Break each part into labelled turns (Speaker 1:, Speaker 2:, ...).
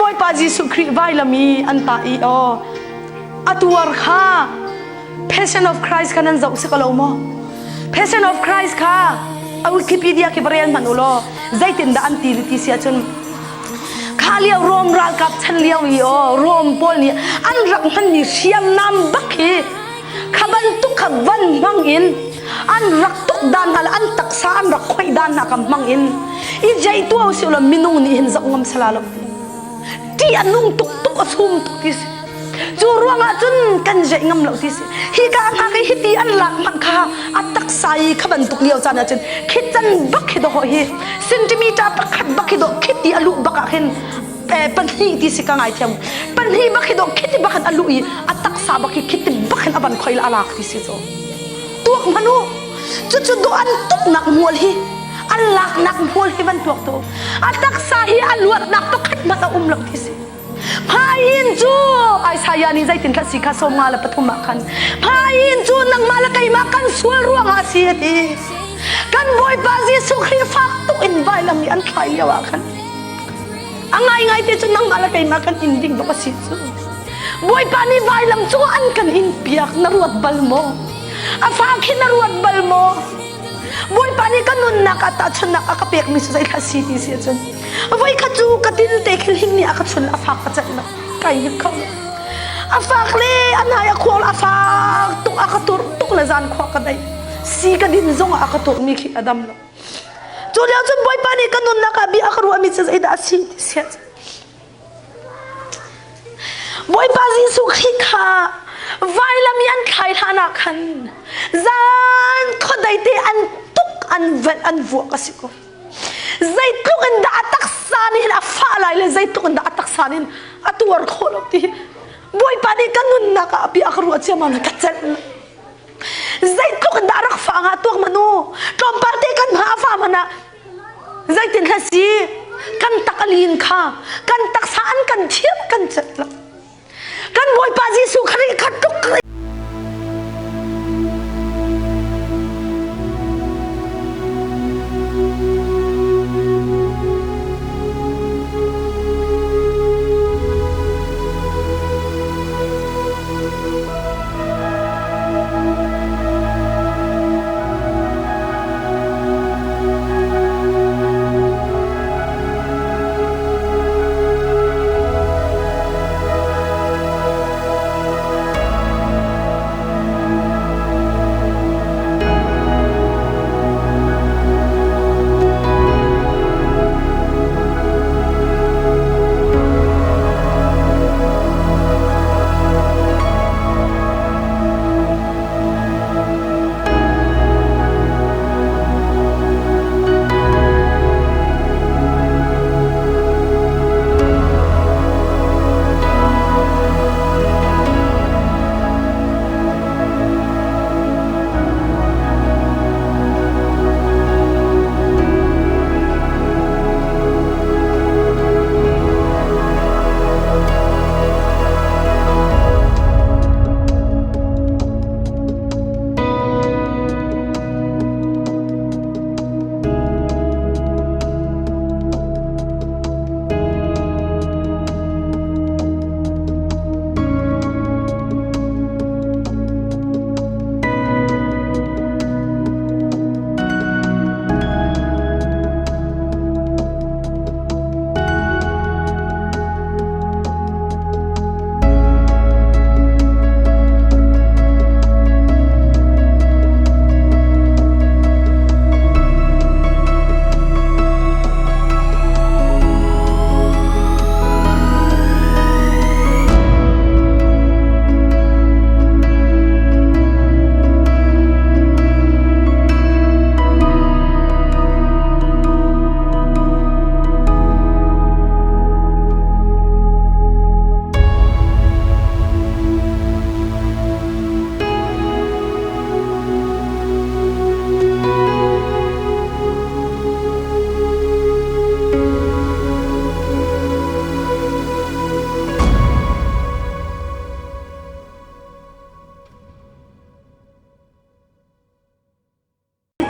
Speaker 1: Bawipa Jesuh Khrih vailam i an tah i aw a tuar kha Passion of Christ kha nan zoh si ko lo maw? Passion of Christ kha a Wikipedia khi va rel hmanh u law zeitindah an ti ti si ahcun kha lio Rom ralkap chan lio i aw Rom pawl nih an rak hmanmi hriamnam bak hi kha bantuk kha van hmang in an rak tuk dan hna le an taksa an rak khoih dan hna kha hmang in i jei tuah usih law minung nih hin zoh ngam sala lo ti a nung tuk tuk a sum tuk ti si cu ruangah cun kan jeih ngam lo ti si hi ka hna khi hiti an lak hmanh kha a taksa i kha bantuk lio caan ah cun khi can bak hi dawh hi centimeter pakhat bak hi dawh khiti a luh bak ah khin pahnih ti si ka ngai thiam pahnih bak hi dawh khiti bak hin a luh i a taksa bak hi khiti bak hin a van khoi la a lak ti si cu tuak hmanh u cucu dawh an tuknak mual hi an laknak mual hi van tuak tu a taksa hi a luatnak pakhat hmanh a um lo ti si Phain cu Isaiah nih zeitin thla si kha 53 ah khan Phain cu nangmah le keimah kan sual ruangah a si a ti. Kan Bawipa Jesuh Khrih fak tuk in vailam i an thlai lio ah khan a ngaingai te cu nangmah le keimah kan in ding bak a si cu. Bawipa nih vailam cu an kan in piak na ruat bal maw? A fa khi na ruat bal maw? Bawipa nih ka nunnak ah tahchunhnak a ka pekmi cu zeithla si ti si ahcun voikhat cu ka din te khil hing nih a ka chun a fak ka celh lo kai hngilh kho lo a fak le a nai a khual a fak tuk a ka tur tuk le zan khua ka dai si ka din zong ah a ka turmi khi a dam lo cu lio cun Bawipa nih ka nunnak ah bia a ka ruahmi cu zeidah a si ti si ahcun Bawipa Jesuh Khrih kha vailam i an thlai hlan ah khan zan khuadei te an tuk an velh an vuak a si ko. Zeitluk in dah a taksa nih hin a fah lai le zeitluk in dah a taksa nih hin a tuar khawh lo ti Bawipa nih ka nunnak ah bia a ka ruah ciammam le ka celh lo. Zeitluk in dah a rak fah nga tuak manu tlawmpal te kan hma a fah hmanh ah Zeitin hla si kan tak a lin kha kan taksa an kan thiam kan celh lo kan Bawipa Jesuh Khrih kha tuk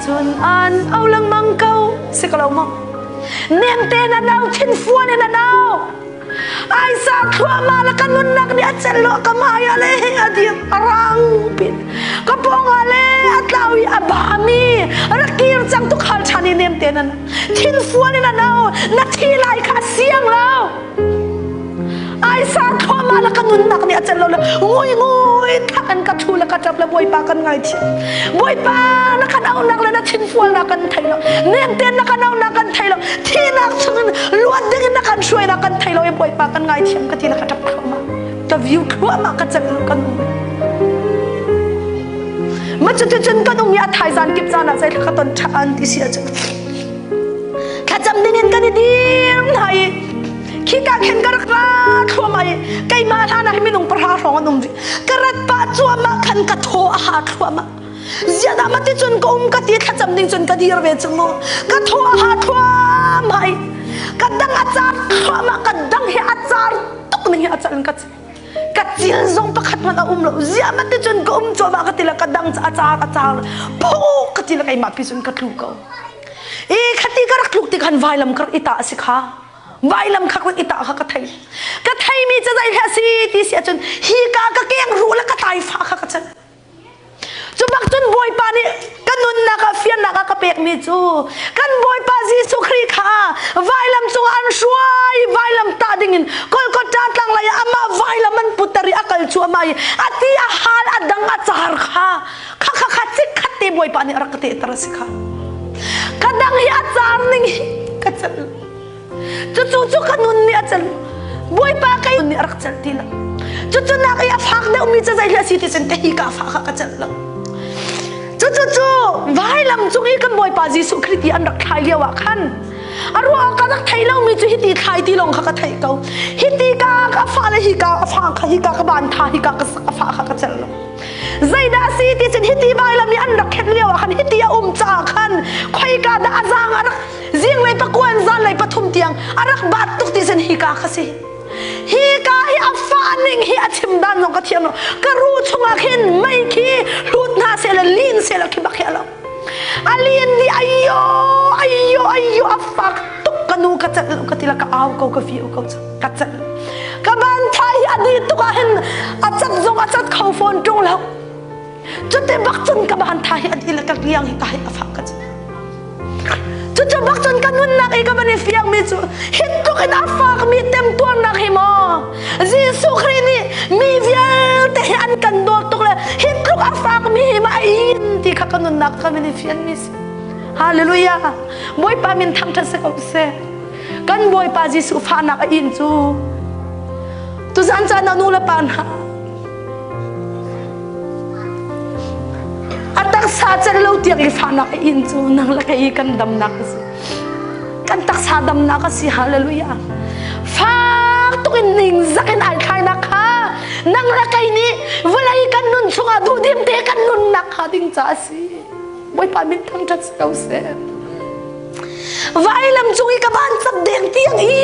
Speaker 1: Cun an au lengmang ko si ko lo maw? Nem te na nau thin fuan in a nau. thluahmah le ka nunnak nih a celh lo ka hmai ah le a dir a rang pin ka pawng ah le a tlau i a bami rak kir cang tukhal ṭhan i nem te nan thinfual in a no na thi lai kha a siang lo Aisa thluahmah le ka nunnak nih a celh lo le ngui ngui thak in ka ṭhu le ka ṭap le Bawipa kan ngaithiam. Bawipa na kan auhnak le na thinfualnak kan thei lo. Nem tein na kan auhnak kan thei lo. Thihnak chungin luat dingin na kan hruainak kan thei lo i Bawipa kan ngaithiam ka ti le ka ṭap thluahmah. Ka view thluahmah ka celh lo kan um. Ma cuticun kan um i a thaizan kip caan ah zeitluk ka ton ṭhan ti si ahcun thlacam dingin kan i dir hna i khika khin ka rak ra thluahmah i keimah hlan ah minung pahra hrawng an um rih ka rat pah cuahmah khan ka thaw a ha thluahmah ziadah ma ti cun ka um ka ti thlacam ding cun ka dir ve cu mu ka thaw a ha thluahmah i ka dang a car thluahmah ka dang hi a car tuk ning hi a cal ka ka cil zong pakhat hmanh a um lo ziah ma ti cun ka um cuahmah ka ti le ka dang a car a car phu ka ti le keimah pi cun ka tlu ko i khati ka rak tluk ti khan vailam ka rak i tah a si kha vailam kha rak i tah kha ka thei ka theimi cu zei a si ti si ahcun hi ka ka keng ruh le ka taifa kha ka chan Cu bak cun Bawipa nih ka nunnak ah fiannak a ka pekmi cu kan Bawipa Jesuh Khrih kha vailam cungah an hruai vailam tah dingin Golgotha tlang lei ah amah vailam an putter i a kal cuahmah i a ti a hal a dang a car kha kha kha kha chikkhat te Bawipa nih a rak ka tehter a si kha ka dang hi a car ning hi ka celh Cucu cu ka nun nih a celh. Bawipa kei nih a rak celh ti lo. Cucu nak i a fak deuhmi cu zei a si ti cun hi ka fah kha ka celh lo. Cucu cu vailam cung i kan Bawipa Jesuh Khrih ti an rak thlai lio ah khan a ruah ka rak thei lomi cu hiti thlai ti lawng kha ka theih ko. Hiti ka ka fa le hi ka a fa kha hi ka ka ban tha hi ka ka a fa kha ka celh lo. Zeidah a si ti cun hiti vailam i an rak khenh lio ah khan hiti a um caah khan khoika dah a zaang a rak zinglei pakuan zanlei pathum tiang a rak bat tuk ti sin hika kha si hika hi a fah ning hi a chim dan zong ka thiam lo ka ru chungah khin mei khi hlut hna seh le lin seh le khi bak hi a lo a lin di ayyo ayyo ayyo a fak tuk ka nu ka celh lo ka ti la ka au ko ka viu ko ka celh ka ban thai hi a di tuk ah hin a cat zong a cat kho fawn ṭung lo Cuti bak cun ka ban tha hi a dih le ka liang hi ka hi a fak ka cu. Cucu bak cun ka nunnak i ka van i fiangmi cu hi tluk in a fakmi temtuarnak hi maw Jesuh Khrih nih mi vialte hi an kan dawt tuk le hi tluk a fakmi hi ma a in ti kha ka nunnak ka van i fianmi si. Hallelujah. Bawipa min thangṭhat si ko seh. Kan Bawipa Jesuh fahnak a in cu tuzan caan ah nu le pa hna A taksa celh lo tiang i fahnak a in cu nang le kei kan damnak a si. Kan taksa damnak a si. Hallelujah. Fak tuk in ningzak in ai thlainak kha nang le kei nih vawlei kan nun chungah duhdim te kan nunnak kha ding ca a si. Bawipa min thangṭhat si ko seh. Vailam cung i ka van cap deng tiang i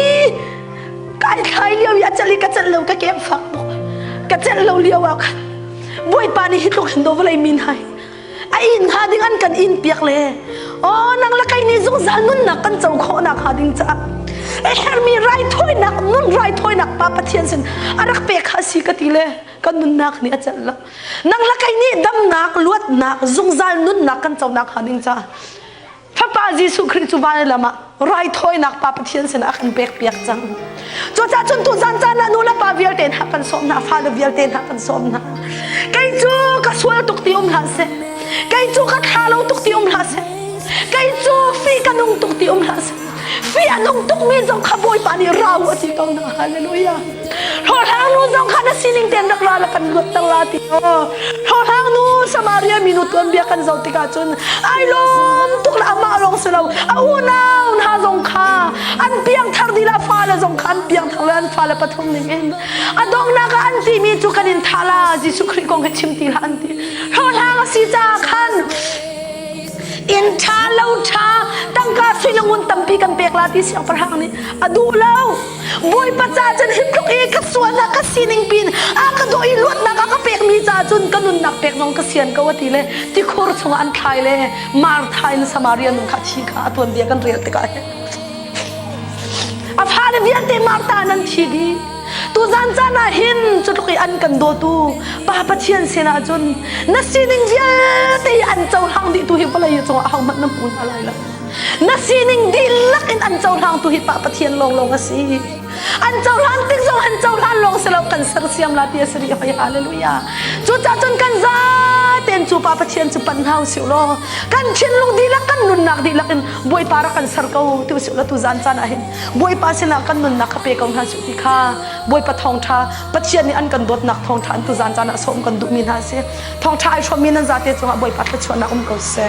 Speaker 1: kai thlai lio i a celh i ka celh lo ka kem fak tuk ka celh lo lio ah khan bawipa nih hi tluk hin do vawlei mi hna hi a inn hnga ding an kan inn piak le aw nang le kei nih zungzal nunnak kan co khawhnak hnga ding caah a hermi raithawinak nun raithawinak pa Pathian sin a rak pek kha si ka ti le kan nunnak nih a celh lo nang le kei nih damnak luatnak zungzal nunnak kan conak hnga ding caah Fapa Jesuh Khrih cu van lam ah raithawinak Pa Pathian sinah a kan pekpiak cang. Cucaah cun tuzan caan ah nu le pa vialte hna kan sawm hna, fale vialte hna kan sawm hna. Kei cu ka sual tuk ti um hlah seh. Kei cu ka thla lo tuk ti um hlah seh. Kei cu fi ka nung tuk ti um hlah seh. Fi a nung tukmi zong kha Bawipa nih rau a ti ko hna. Hallelujah. Hlawhhlang nu zong kha na sining tein rak ra la kan luatter la ti aw. Hlawhhlang nu Samaria minu tuanbia kan zoh tikah cun ai lawm tuk le amah lawng si lo a unau hna zong kha an piangthar dih la fale zong kha an piangthar le an fale pathum ning in a donghnak ah an timi cu kan in thah la Jesuh Khrih kong hi chim ti hlah an ti. Hlawhhlang a si caah khan inn ṭha lo ṭha tangka sui le ngun tampi kan pek la ti siangpahrang nih a duh lo. Bawipa ca cun hi tluk i ka sualnak ka sining pin a ka dawh i luatnak a ka pekmi ca cun ka nunnak pek zong ka sian ko a ti le tikhur chungah an thlai le Martha in Samaria nu kha thi kha a tuanbia kan rel tikah hin a fale vialte Martha nan thi dih. Tuzan caan ah hin cu tluk i an kan dawtu Pa Pathian sinah cun na sining vialte hi an cohlang dihtu hi vawlei cungah ahohmanh na hmu hna lai lo. Na sining dihlak in an cohlangtu hi Pa Pathian lawnglawng a si. An cohlan tik zong an cohlan lawng si lo kan sersiam la ti a si rih hoi hallelujah. Cucaah cun kan zaten cu Pa Pathian cu pan hna usih law kan thinlung dihlak kan nunnak dihlak in Bawipa rak kan ser ko ti usih law tu zan caan ah hin Bawipa sinah kan nunnak kha pe ko hna su ti kha Bawipa thawngṭha Pathian nih an kan dawtnak thawngṭha an tuzan caan ah sawm kan duhmi hna a si. Thawngṭha ai hrawmmi nan zate cungah Bawipa thluachuahnak um ko seh.